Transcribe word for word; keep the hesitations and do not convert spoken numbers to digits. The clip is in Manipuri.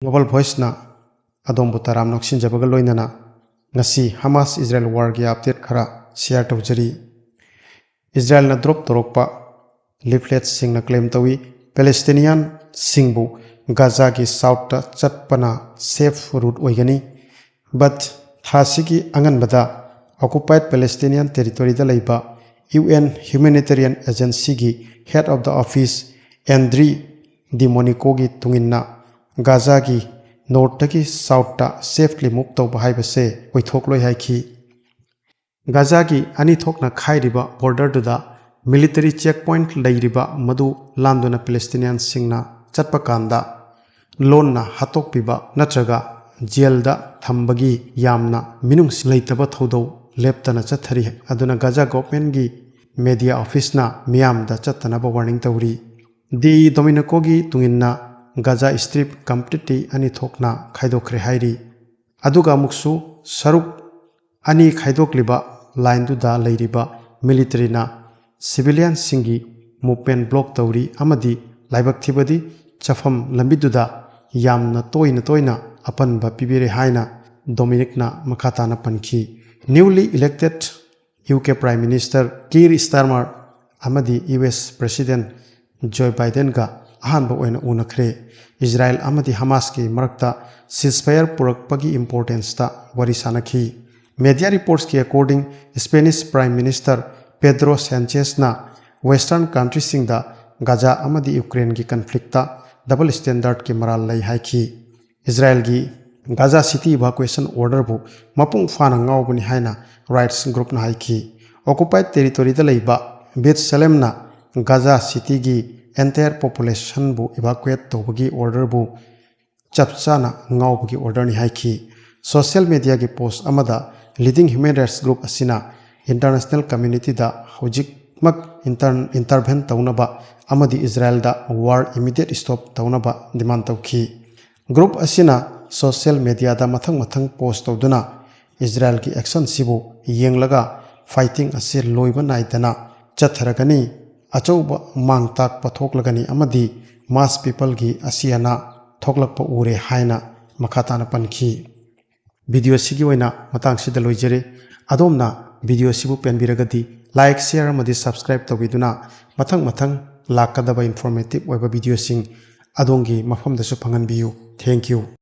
Global Voiceꯅ ꯑꯗꯣꯝꯕꯨ ꯇꯔꯥꯝꯅ ꯑꯣꯛꯁꯤꯟꯖꯕꯒ ꯂꯣꯏꯅꯅ ꯉꯁꯤ ꯍꯃꯥꯁ ꯏꯖꯔꯦꯜ warꯒꯤ update ꯈꯔ share ꯇꯧꯖꯔꯤ꯫ ꯏꯖꯔꯦꯜꯅ drop ꯇꯧꯔꯛꯄ leafletꯁꯤꯡꯅ claim ꯇꯧꯏ, Palestinianꯁꯤꯡꯕꯨ ꯒꯥꯖꯥꯒꯤ southꯇ ꯆꯠꯄꯅ safe route ꯑꯣꯏꯒꯅꯤ꯫ But ꯊꯥꯁꯤꯒꯤ ꯑꯉꯟꯕꯗ occupied Palestinian territoryꯗ ꯂꯩꯕ UN humanitarian agencyꯒꯤ head of the office Andriy Demonicoꯒꯤ ꯇꯨꯡꯏꯟꯅ ꯒꯥꯖꯥꯒꯤ northꯇꯒꯤ southꯇ safely move ꯇꯧꯕ ꯍꯥꯏꯕꯁꯦ ꯑꯣꯏꯊꯣꯛꯂꯣꯏ ꯍꯥꯏꯈꯤ꯫ ꯒꯥꯖꯥꯒꯤ ꯑꯅꯤ ꯊꯣꯛꯅ ꯈꯥꯏꯔꯤꯕ borderꯗꯨꯗ military checkpoint ꯂꯩꯔꯤꯕ ꯃꯗꯨ ꯂꯥꯟꯗꯨꯅ Palestinianꯁꯤꯡꯅ ꯆꯠꯄ ꯀꯥꯟꯗ ꯂꯣꯟꯅ ꯍꯥꯠꯇꯣꯛꯄꯤꯕ ꯅꯠꯇ꯭ꯔꯒ jailꯗ ꯊꯝꯕꯒꯤ ꯌꯥꯝꯅ ꯃꯤꯅꯨꯡꯁꯤ ꯂꯩꯇꯕ ꯊꯧꯗꯧ ꯂꯦꯞꯇꯅ ꯆꯠꯊꯔꯤ꯫ ꯑꯗꯨꯅ ꯒꯥꯖꯥ governmentꯒꯤ media officeꯅ ꯃꯤꯌꯥꯝꯗ ꯆꯠꯇꯅꯕ warning ꯇꯧꯔꯤ꯫ ꯗꯤ ꯗꯣꯃꯤꯅꯤꯀꯣꯒꯤ ꯇꯨꯡꯏꯟꯅ ꯒꯥꯖꯥ Strip completely ꯑꯅꯤ ꯊꯣꯛꯅ ꯈꯥꯏꯗꯣꯛꯈ꯭ꯔꯦ ꯍꯥꯏꯔꯤ꯫ ꯑꯗꯨꯒ ꯑꯃꯨꯛꯁꯨ ꯁꯔꯨꯛ ꯑꯅꯤ ꯈꯥꯏꯗꯣꯛꯂꯤꯕ lineꯗꯨꯗ ꯂꯩꯔꯤꯕ militaryꯅ civilianꯁꯤꯡꯒꯤ movement block ꯇꯧꯔꯤ ꯑꯃꯗꯤ ꯂꯥꯏꯕꯛ ꯊꯤꯕꯗꯤ ꯆꯠꯐꯝ ꯂꯝꯕꯤꯗꯨꯗ ꯌꯥꯝꯅ ꯇꯣꯏꯅ ꯇꯣꯏꯅ ꯑꯄꯟꯕ ꯄꯤꯕꯤꯔꯦ ꯍꯥꯏꯅ ꯗꯣꯃꯤꯅꯤꯛꯅ ꯃꯈꯥ ꯇꯥꯅ ꯄꯟꯈꯤ꯫ Newly elected UK Prime Minister Keir Starmer ꯑꯃꯗꯤ US President Joe Bidenꯒ ꯑꯍꯥꯟꯕ ꯑꯣꯏꯅ ꯎꯅꯈ꯭ꯔꯦ꯫ ꯏꯖꯔꯥꯌꯦꯜ ꯑꯃꯗꯤ ꯍꯃꯥꯁꯀꯤ ꯃꯔꯛꯇ ceasefire ꯄꯨꯔꯛꯄꯒꯤ importanceꯇ ꯋꯥꯔꯤ ꯁꯥꯅꯈꯤ꯫ Media reportsꯀꯤ according, Spanish Prime Minister Pedro Sanchezꯅ Western countryꯁꯤꯡꯗ Gaza ꯑꯃꯗꯤ ꯌꯨꯀ꯭ꯔꯦꯟꯒꯤ conflictꯇ double standardꯀꯤ ꯃꯔꯥꯜ ꯂꯩ ꯍꯥꯏꯈꯤ꯫ ꯏꯖꯔꯥꯌꯦꯜꯒꯤ ꯒꯥꯖꯥ city evacuation orderꯕꯨ ꯃꯄꯨꯡ ꯐꯥꯅ ꯉꯥꯎꯕꯅꯤ ꯍꯥꯏꯅ rights groupꯅ ꯍꯥꯏꯈꯤ꯫ Occupied territoryꯗ ꯂꯩꯕ ꯕꯦꯠ ꯁꯦꯂꯦꯝꯅ ꯒꯥꯖꯥ cityꯒꯤ entire populationꯕꯨ evacuate ꯇꯧꯕꯒꯤ orderꯕꯨ ꯆꯞ ꯆꯥꯅ ꯉꯥꯎꯕꯒꯤ orderꯅꯤ ꯍꯥꯏꯈꯤ꯫ Social mediaꯒꯤ post ꯑꯃꯗ leading human rights group ꯑꯁꯤꯅ international communityꯗ ꯍꯧꯖꯤꯛꯃꯛ intern-, intervene ꯇꯧꯅꯕ ꯑꯃꯗꯤ ꯏꯖꯔꯥꯌꯦꯜꯗ war immediate stop ꯇꯧꯅꯕ demand ꯇꯧꯈꯤ꯫ Group ꯑꯁꯤꯅ social mediaꯗ ꯃꯊꯪ ꯃꯊꯪ post ꯇꯧꯗꯨꯅ ꯏꯖꯔꯥꯌꯦꯜꯒꯤ actionꯁꯤꯕꯨ ꯌꯦꯡꯂꯒ fighting ꯑꯁꯤ ꯂꯣꯏꯕ ꯅꯥꯏꯗꯅ ꯆꯠꯊꯔꯒꯅꯤ, ꯑꯆꯧꯕ ꯃꯥꯡ ꯇꯥꯛꯄ ꯊꯣꯛꯂꯒꯅꯤ ꯑꯃꯗꯤ mass peopleꯒꯤ ꯑꯁꯤ ꯑꯅꯥ ꯊꯣꯛꯂꯛꯄ ꯎꯔꯦ ꯍꯥꯏꯅ ꯃꯈꯥ ꯇꯥꯅ ꯄꯟꯈꯤ꯫ ꯚꯤꯗꯤꯑꯣ ꯑꯁꯤꯒꯤ ꯑꯣꯏꯅ ꯃꯇꯥꯡꯁꯤꯗ ꯂꯣꯏꯖꯔꯦ꯫ ꯑꯗꯣꯝꯅ ꯚꯤꯗꯤꯑꯣ ꯑꯁꯤꯕꯨ ꯄꯦꯟꯕꯤꯔꯒꯗꯤ like, share ꯑꯃꯗꯤ subscribe ꯇꯧꯕꯤꯗꯨꯅ ꯃꯊꯪ ꯃꯊꯪ ꯂꯥꯛꯀꯗꯕ informative ꯑꯣꯏꯕ ꯚꯤꯗꯤꯑꯣꯁꯤꯡ ꯑꯗꯣꯝꯒꯤ ꯃꯐꯝꯗꯁꯨ ꯐꯪꯍꯟꯕꯤꯌꯨ꯫ Thank you꯫